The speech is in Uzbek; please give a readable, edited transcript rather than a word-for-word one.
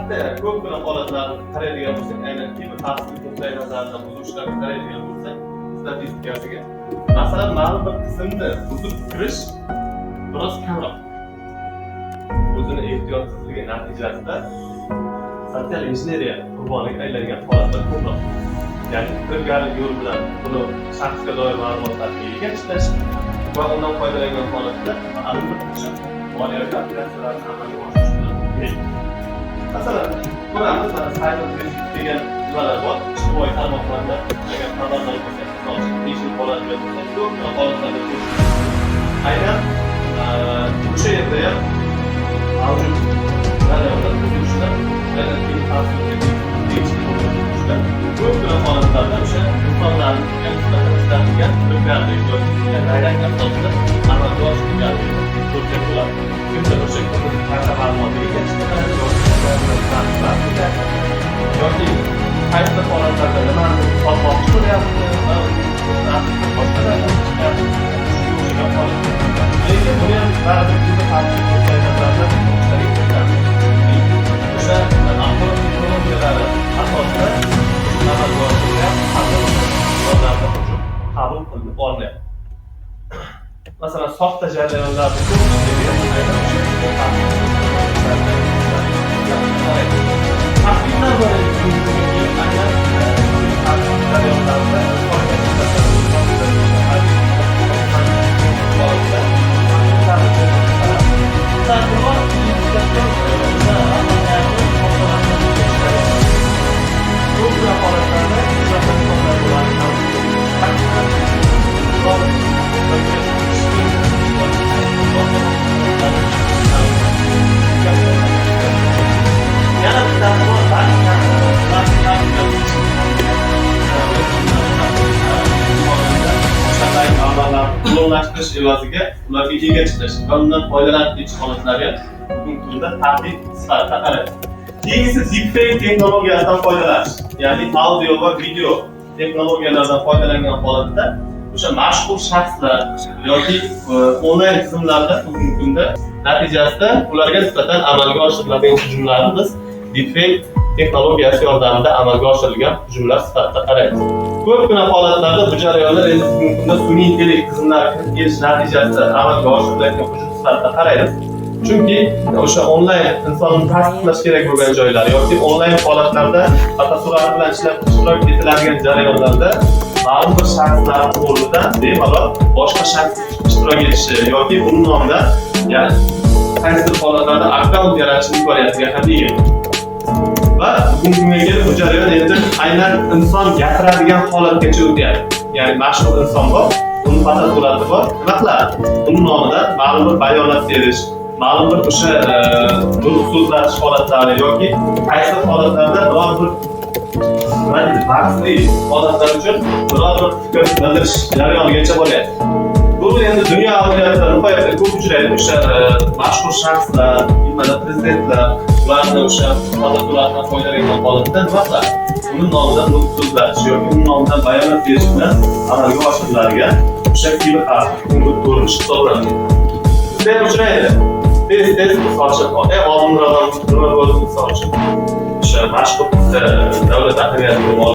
Katta ko'pgina holatlarni qaraydigan bo'lsak, aynan kiber xavfsizlik nuqtai nazaridan buzilishlarga qaraydigan bo'lsak, statistikasiga, masalan, ma'lum bir tizimni buzib kirish biroz kamroq. O'zini ehtiyotsizligi natijasida sotsial injeneriya qurboniga aylangan holatlar ko'proq. Ya'ni firibgarlik yo'li bilan buni shaxsga doir ma'lumotlarga ega chiqish va undan foydalangan holatda ma'lum bir o'sha moliyaviy operatsiyalarni amalga oshirish bilan bog'liq. Masalan, ko'ramiz, mana cyber risk degan nimalar bor ijtimoiy tarmoqlarda. Agar xabardor bo'lsak, misol uchun, tekshirib oladigan bo'lsak, ko'pgina holatlarda ko'rish mumkin. Aynan o'sha yerda ham mavjud jarayonlar buzilishlar, aynan xavfsizlikka tegishli bo'lgan buzilishlar ko'pgina holatlarda o'sha insonlarni nisbatan ishlatilgan firibgarlik yoki nayrang asosida amalga oshirilganligini ko'rsak bo'ladi. Kimdir o'sha kimnidir karta ma'lumotiga ega chiqadi yoki qaysi holatlarda nimani sotmoqchi bo'lyapti va aslida boshqa narsa chiqyapti, shunga o'xshagan holatlar. Lekin buni ham baribir kiber xavfsizlik nuqtai nazaridan buzilishlarga kiritamiz. O'sha axborot texnologiyalari asosida amalga oshirilgan insonlarni hujum qabul qilinib olinyapti. Masalan, soxta jarayonlarni ko'pchiligi aynan o'sha kiber xavfsizlik. Tahdidlar bor edi bugungi kunga kelib, aynan xavfsizlik jarayonlarida insonga nisbatan holatda tahdidlarni ko'rib. Bittasi bor, o'sha amaliyotni. Ko'pgina holatlarda shunaqa insonlar bo'ladi, biror yoki yana bittasi bor, bank o'shanday amallarni klonlashtirish evaziga ularga ega chiqish va undan foydalanib ketish holatlari ham bugungi kunda tahdid sifatida qaraydi. Keyingisi deepfake texnologiyasidan foydalanish, ya'ni audio va video texnologiyalardan foydalangan holatda o'sha mashhur shaxslar yoki onlayn tizimlarda bugungi kunda natijasida ularga nisbatan amalga oshiriladigan hujumlarni biz deepfake texnologiyasi yordamida amalga oshirilgan hujumlar sifatida qaraymiz. Ko'pgina holatlarda bu jarayonlar endi bugungi kunda sun'iy intellekt tizimlari kirib kelishi natijasida amalga oshirilayotgan hujum sifatida qaraymiz. Chunki o'sha onlayn insonni tasdiqlash kerak bo'lgan joylar yoki onlayn holatlarda fotosurat bilan ishlab ishtirok etiladigan jarayonlarda ma'lum bir shaxslarni o'rnida bemalol boshqa shaxs ishtirok etishi yoki uni nomidan, ya'ni qaysidir holatlarda akkaunt yaratish imkoniyatiga ham ega. Va bugungi kunga kelib bu jarayon endi aynan inson gapiradigan holatgacha o'tyapti. Ya'ni mashhur inson bor, uni fotosurati bor, nima qiladi? Uni nomidan ma'lum bir bayonot berish, ma'lum bir o'sha nutq so'zlatish holatlari yoki qaysi holatlarda biror bir, nima deydi, bahsli holatlar uchun biror bir fikr bildirish jarayonigacha boryapti. Bu endi dunyo amaliyotida nihoyatda ko'p uchraydi. O'sha mashhur shaxslar, nimada prezidentlar, ularni o'sha fotosuratdan foydalangan holatda nima qiladi? Uni nomidan nutq so'zlatish yoki uni nomidan bayonot berish bilan amalga oshiriladigan o'sha kiber xavfsizlik ko'rinishi hisoblanadi. Bizda ham uchraydi. Tez tez, misol uchun, oldinroq nima bo'ldi, misol uchun, o'sha mashhur davlat ahamiyatiga.